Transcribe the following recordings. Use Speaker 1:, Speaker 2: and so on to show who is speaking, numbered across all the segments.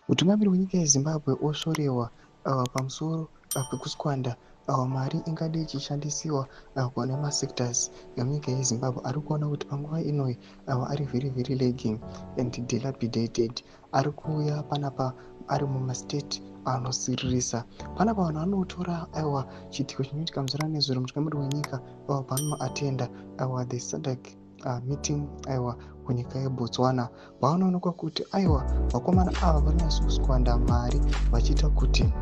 Speaker 1: Mutungamiri wenyika yeZimbabwe osvorewa pamusoro pekusquander mari ingadai ichishandisiwa kune masectors emunyika yeZimbabwe. Ari kuona kuti panguva inoyi ari very very lagging and dilapidated. Ari kuuya panapa ari mumastate anosiririsa. Panapa vanhu vanotora, aiwa, chiitiko chinoitika musana nezuro, mutungamiri wenyika paanoattenda, aiwa, the SADC meeting, aiwa, kunyika yeBotswana, paanoonekwa kuti, aiwa, vakomana ava vari kunyatsokusquander mari vachiita kuti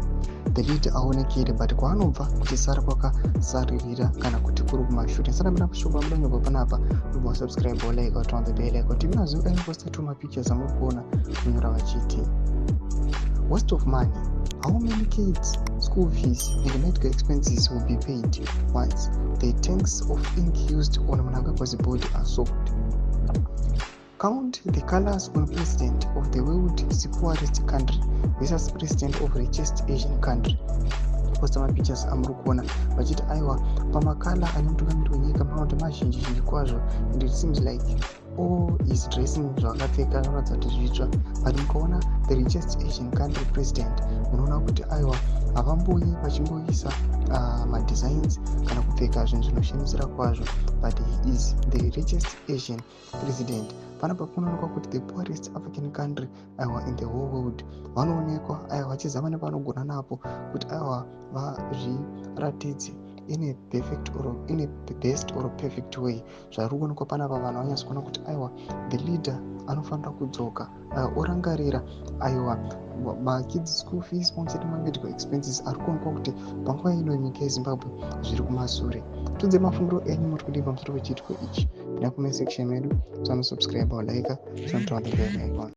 Speaker 1: the leader aonekere, but kwaanobva kuchisara kwakasaririra kana kuti kuri kumashure. Ndisati mashoko amudanyorwa panapa, ubva wasubscribe, walike, waturn the bell icon. Tinazo aiposta two mapictures amuri kuona kunyora vachiti "Waste of money. How many kids' school fees and medical expenses will be paid once the tanks of ink used on Mnangagwa's body are sold? Count the colors on president of the world's poorest country versus president of richest Asian country." Posta mapictures amuri kuona vachiti, aiwa, pamacolour ane mutungamiri wenyika munoona kuti mazhinji zhinji kwazvo, and it seems like all his dressing, zvaakapfeka, zvinoratidza kuti zvitsva. But mukaona the richest Asian country president, munoona kuti, aiwa, havamboyi vachingoisa madesigns kana kupfeka zvinhu zvinoshamisira kwazvo, but he is the richest Asian president. Panapa kunoonekwa kuti the poorest African country, aiwa, in the whole world, vanoonekwa, aiwa, vachizama nepanogona napo kuti, aiwa, vazviratidze in a perfect or in a best or perfect way. Zvari kuonekwa panapa, vanhu vanyatso kuona kuti, aiwa, the leader anofanira kudzoka orangarira, aiwa, makids school fees pamwe chete nemamedical expenses ari kuonekwa kuti panguva ino nyika yeZimbabwe zviri kumasure. Tudze mafungiro enyu, muri kudii pamusoro pechiitiko ichi? Pinda comment section medu, sanosubscribe, walike, turn on the bell icon.